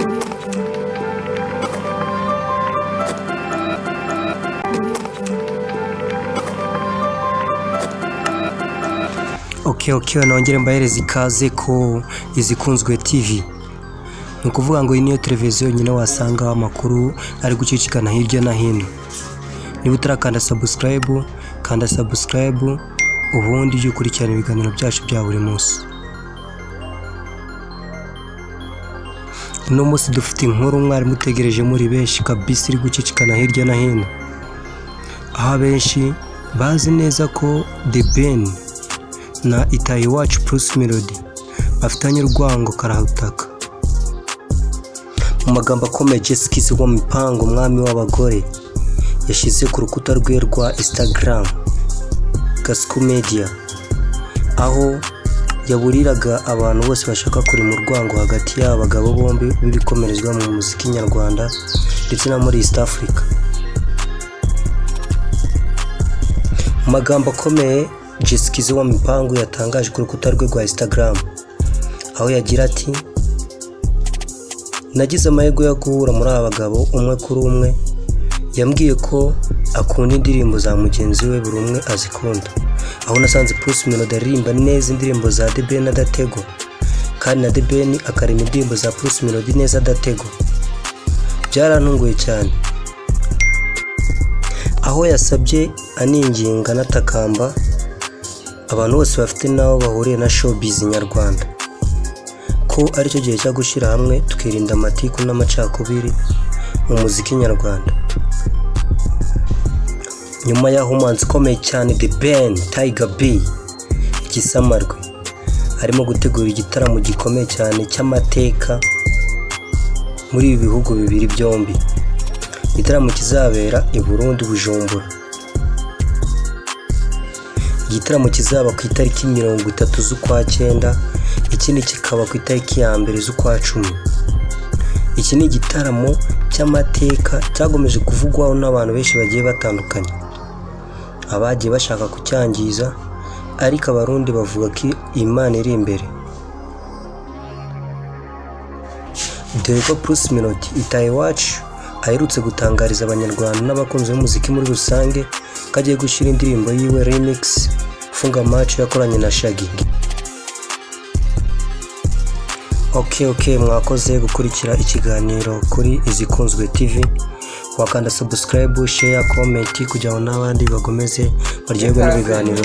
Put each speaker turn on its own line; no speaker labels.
Audio Jungle. Audio Jungle.
Ok, nongere mbahereze ikaze ko Izikunzwe TV. Ni ukuvuga ngo iyi niyo televiziyo yonyine wasangaho amakuru ari gucicikana hirya no hino. Niba utarakanda subscribe, kanda subscribe, ubundi ujye ukurikirana ibiganiro byacu bya buri munsi. Uno munsi dufite inkuru mwari mutegereje muri benshi kabisa, iri gucicikana hirya no hino, aho abenshi bazi neza ko The Ben na Itahiwacu Bruce Melody bafitanye urwango karahutaka. Mu magambo akomeye Jessica wa Mipango, umwami w'abagore, yashyize ku rukuta rwe rwa Instagram Gasuku Media, aho yaburiraga abantu bose bashaka kurema urwango hagati y'aba bagabo bombi b'ibikomerezwa mu muziki nyarwanda ndetse no muri East Africa. Mu magambo akomeye Jessica wa Mipango yatangaje ku rukuta rwe rwa Instagram, aho yagira ati: "Nagize amahirwe yo guhura muri aba bagabo umwe kuri umwe, yambwiye ko akunda indirimbo za mugenzi we, buri umwe azikunda. Aho nasanze Bruce Melody aririmba neza indirimbo za The Ben adategwa, kandi na The Ben akaririmba indirimbo za Bruce Melody neza adategwa. Byarantunguye cyane." Aho yasabye aninginga anatakamba abantu bose bafite n'aho bahuriye na showbiz nyarwanda ko aricyo gihe cyo gushyira hamwe tukirinda amatiku n'amacakubiri mu muziki nyarwanda. Nyuma y'aho umuhanzi ukomeye cyane The Ben Tiger B Igisamarwe arimo gutegura igitaramo gikomeye cyane cy'amateka muri ibi bihugu bibiri byombi, igitaramo kizabera i Burundi, Bujumbura, igitaramo kizaba ku itariki 30 z'ukwa 9, ikindi kikaba ku itariki ya 1 z'ukwa 10. Iki ni igitaramo cy'amateka cyagomeje kuvugwaho n'abantu benshi bagiye batandukanye, abagiye bashaka kucyangiza, ariko Abarundi bavuga ko Imana iri imbere, dore ko Bruce Melody Itahiwacu aherutse gutangariza Abanyarwanda n'abakunzi b'umuziki muri rusange ko agiye gushyira indirimbo yiwe remix Funga Macho yakoranye na Shaggy. Ok, mwakoze gukurikira ikiganiro kuri Izikunzwe TV. Wakanda subscribe, share, comment kugira ngo n'abandi bakomeze baryoherwe n'ibiganiro.